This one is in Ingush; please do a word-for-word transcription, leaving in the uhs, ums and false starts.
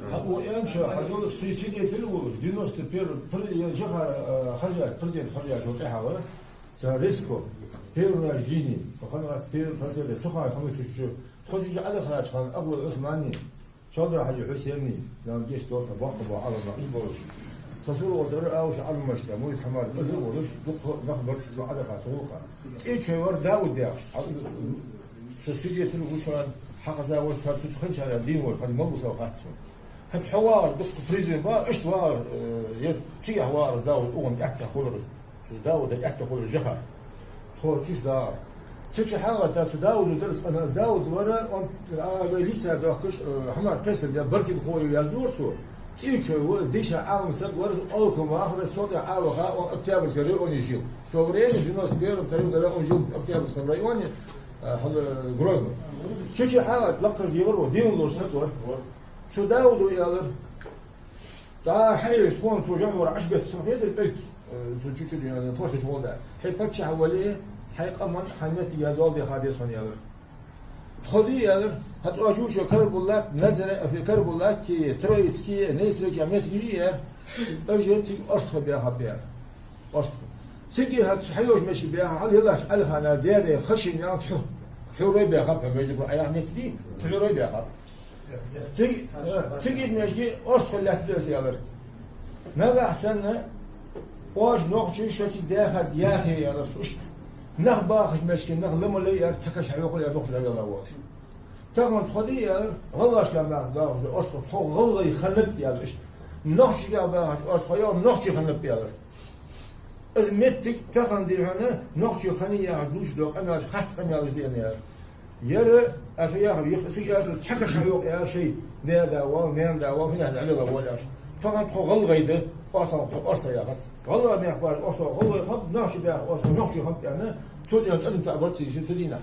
Хьа, о, Ӏемча, хьа, йолаш, си-, свидетель волаш, девяносто первый, пр-, я, жаха, э, хержа, президент хержа, йолаш тӀехьагӀа, цар резко, первый раз в жизни, хӀанз первый раз, цу хана хӀама ца ховш, тхо чу Ӏадахача хана, Агълой Ӏусмани, Шалдара-Хьажий Хьусени, Дала гешт долда цар, боккха ба Ӏалам нах уж болаш. Цхьа сургӀат дар Ӏалам, уж Ӏалам мишта, Мурид-Хьамзат, из а волаш, дукха нах бар цу Ӏадаха, цу гӀулакха. ЦӀечой вар Дауд яхаш, хьал из, со свидетель ва шоана, хьакъ за вар, со цу хинначарел дийна вар, хӀанз ма бусал хац сона. ХӀанз хьо вагӀар дукха призыв ба, иштта вагӀар, э, е цигахь вагӀар из Дауд, угӀан аьттехьа хулар из. Цу Дауда аьттехьа хулар жаха. Тхо чуш дагӀар. Цу чу хьалгӀатта цу Дауда дар из, къамаьл из Дауд вар, он, а, вай лица дохкаш, э, хӀамаш кхесар де, Баркин хой яздора цо. ЦӀечой ва из, дийша Ӏалам саг вар из, Алкун вахар из, цул тӀехьа Ӏалам ха, он Октябрьский районе жил. В то время, в девяносто первом, втором году он жил в Октябрьском районе, э, хьал, э, Грозном. Цу чу хьалгӀатта лакхаш дийгӀар ва, дийна луш саг вар. Цу Дауда аьлар: «ДӀа хьаеш тхона цу жахьвар Ӏаш бетта сона хетар тӀулг, э, цу чу-чу дийна, форташ гӀолла. Хье паччахь вале, хьай къаман, хьай меттиге доал деха деза хьона», — аьлар. «Тхо дий, — аьлар, — хӀанз оаш чу Карабулак, Назре-, Карабулаки, Троицки, Несвеки моттигаш йий, — аьлар. — Уж цига орстхой баьхаб, — аьлар. — Орстхой. Цига хӀанз хьайолча моттиге баьхаб, хьал хилача Ӏалихана даь-даь хаши мел цхьу, цхьу рой баьхаб, хӀанз между прочим, Ӏаяха моттиг дий, цхьу рой баьхаб. Цига, цига из моттиге орстхой лаьтта деза, — аьлар. — Нагахь санна оаш, нохчий, шо цига даьхад яхе, — аьлар цо, — иштта нах бахача моттиге нах ла ма лой, — аьлар, — цхьа каша хьайоаккхалда, — аьлар, — нохчий дӀавелла волаш. Тахан тхо дий, — аьлар, — гӀалгӀашка баха, бахача орстхой тхо гӀалгӀай хиннаб, — аьлар, — иштта. Нохчашка бахача орстхой нохчий хиннаб, — аьлар. — Из моттиг тахан дий хьона нохчий хиннай яхаш дувцаш дола къамаьлаш, харц къамаьлаш да, — аьлар. — Ер, аз яхар, юха цига, — аьлар цо, — цхьа каша хьайоаккх, — аьлар, — шоай даь-да воал, наьна-да воал, фу яхар, дӀавелла воал, — аьлар. — Тахан тхо гӀалгӀай да, оаха тхо орстхой яхац. ГӀалгӀай мехка бахача орстхой гӀалгӀай хиннаб, нохчий баьхача орстхой нохчий хиннаб, — аьнна, цу дийнахьа тӀадам тоабар цига, цу дийнахьа.